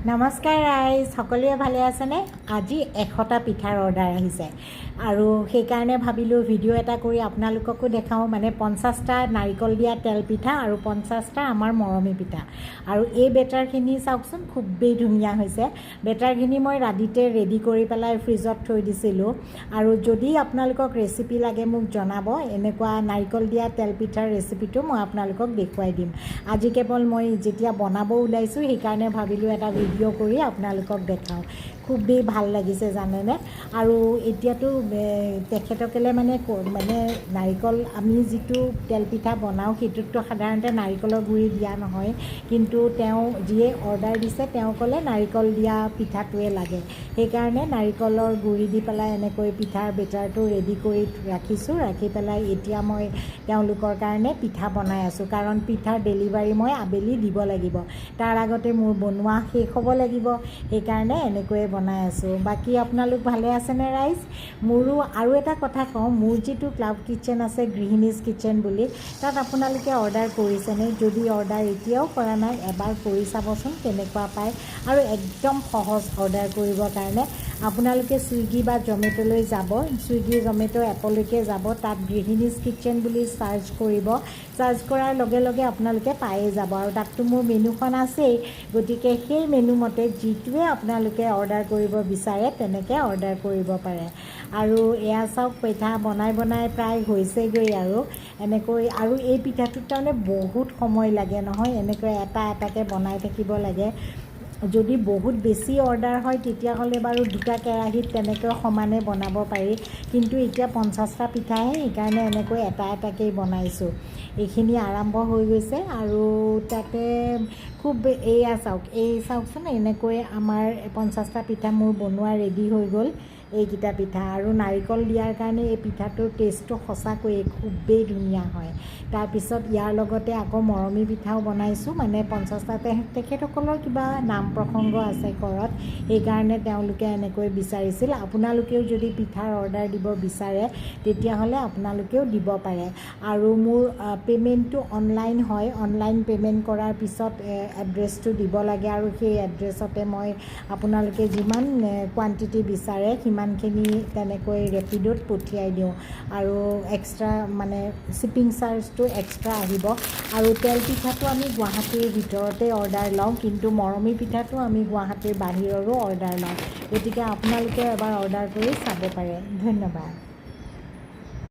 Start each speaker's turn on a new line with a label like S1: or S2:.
S1: নমস্কাৰ ৰাইজ, সকলোৱে ভালে আছেনে? আজি 100টা পিঠাৰ অৰ্ডাৰ আহিছে আৰু সেইকাৰণে ভাবিলোঁ ভিডিঅ' এটা কৰি আপোনালোককো দেখাওঁ। মানে 50টা নাৰিকল দিয়া তেল পিঠা আৰু 50টা আমাৰ মৰমী পিঠা। আৰু এই বেটাৰখিনি চাওকচোন, খুবেই ধুনীয়া হৈছে। বেটাৰখিনি মই ৰাতিতে ৰেডি কৰি পেলাই ফ্ৰিজত থৈ দিছিলোঁ। আৰু যদি আপোনালোকক ৰেচিপি লাগে, মোক জনাব। এনেকুৱা নাৰিকল দিয়া তেল পিঠাৰ ৰেচিপিটো মই আপোনালোকক দেখুৱাই দিম। আজি কেৱল মই যেতিয়া বনাব ওলাইছোঁ, সেইকাৰণে ভাবিলোঁ এটা ভিডিঅ' কৰি আপোনালোকক দেখাওঁ। খুবেই ভাল লাগিছে জানেনে? আৰু এতিয়াতো তেখেতসকলে মানে নাৰিকল, আমি যিটো তেলপিঠা বনাওঁ, সেইটোততো সাধাৰণতে নাৰিকলৰ গুড়ি দিয়া নহয়। কিন্তু তেওঁ যিয়ে অৰ্ডাৰ দিছে, তেওঁ ক'লে নাৰিকল দিয়া পিঠাটোৱে লাগে। সেইকাৰণে নাৰিকলৰ গুড়ি দি পেলাই এনেকৈ পিঠাৰ বেটাৰটো ৰেডি কৰি ৰাখিছোঁ। ৰাখি পেলাই এতিয়া মই তেওঁলোকৰ কাৰণে পিঠা বনাই আছোঁ, কাৰণ পিঠাৰ ডেলিভাৰী মই আবেলি দিব লাগিব। তাৰ আগতে মোৰ বনোৱা শেষ হ'ব লাগিব। সেইকাৰণে এনেকৈয়ে বনাই আছোঁ। বাকী আপোনালোক ভালে আছেনে ৰাইজ? মোৰো আৰু এটা কথা কওঁ, মোৰ যিটো ক্লাউড কিটচেন আছে, গৃহিণীজ কিটচেন বুলি, তাত আপোনালোকে অৰ্ডাৰ কৰিছেনে? যদি অৰ্ডাৰ এতিয়াও কৰা নাই, এবাৰ কৰি চাবচোন কেনেকুৱা পায়। আৰু একদম সহজ অৰ্ডাৰ কৰিবৰ কাৰণে। আপোনালোকে চুইগি বা জমেট'লৈ যাব, চুইগি জমেট' এপলৈকে যাব, তাত গৃহিণীজ কিটচেন বুলি চাৰ্চ কৰিব। চাৰ্চ কৰাৰ লগে লগে আপোনালোকে পায়ে যাব। আৰু তাততো মোৰ মেনুখন আছেই, গতিকে সেই মেনু মতে যিটোৱে আপোনালোকে অৰ্ডাৰ কৰিব বিচাৰে, তেনেকৈ অৰ্ডাৰ কৰিব পাৰে। আৰু এয়া চাওক, পিঠা বনাই বনাই প্ৰায় হৈছেগৈ। আৰু এনেকৈ, আৰু এই পিঠাটোত তাৰমানে বহুত সময় লাগে নহয়, এনেকৈ এটা এটাকৈ বনাই থাকিব লাগে। যদি বহুত বেছি অৰ্ডাৰ হয়, তেতিয়াহ'লে বাৰু দুটা কেৰাহীত তেনেকৈ সমানে বনাব পাৰি। কিন্তু এতিয়া 50টা পিঠাহে, সেইকাৰণে এনেকৈ এটা এটাকেই বনাইছোঁ। এইখিনি আৰম্ভ হৈ গৈছে। আৰু তাতে খুব এইয়া চাওক, এই চাওকচোন, এনেকৈ আমাৰ 50টা পিঠা মোৰ বনোৱা ৰেডি হৈ গ'ল এইকেইটা পিঠা। আৰু নাৰিকল দিয়াৰ কাৰণে এই পিঠাটোৰ টেষ্টটো সঁচাকৈয়ে খুবেই ধুনীয়া হয়। তাৰপিছত ইয়াৰ লগতে আকৌ মৰমী পিঠাও বনাইছোঁ। মানে 50টা, তেখেতসকলৰ কিবা নাম প্ৰসংগ আছে ঘৰত, সেইকাৰণে তেওঁলোকে এনেকৈ বিচাৰিছিল। আপোনালোকেও যদি পিঠাৰ অৰ্ডাৰ দিব বিচাৰে, তেতিয়াহ'লে আপোনালোকেও দিব পাৰে। আৰু মোৰ পে'মেণ্টটো অনলাইন হয়। অনলাইন পে'মেণ্ট কৰাৰ পিছত এড্ৰেছটো দিব লাগে আৰু সেই এড্ৰেছতে মই আপোনালোকে যিমান কোৱাণ্টিটি বিচাৰে, সিমানখিনি তেনেকৈ ৰেপিড'ত পঠিয়াই দিওঁ। আৰু এক্সট্ৰা মানে শ্বিপিং চাৰ্জটো এক্সট্ৰা আহিব। আৰু তেল পিঠাটো আমি গুৱাহাটীৰ ভিতৰতে অৰ্ডাৰ লওঁ, কিন্তু মৰমী পিঠাটো আমি গুৱাহাটীৰ বাহিৰৰো অৰ্ডাৰ লওঁ। গতিকে আপোনালোকেও এবাৰ অৰ্ডাৰ কৰি চাব পাৰে। ধন্যবাদ।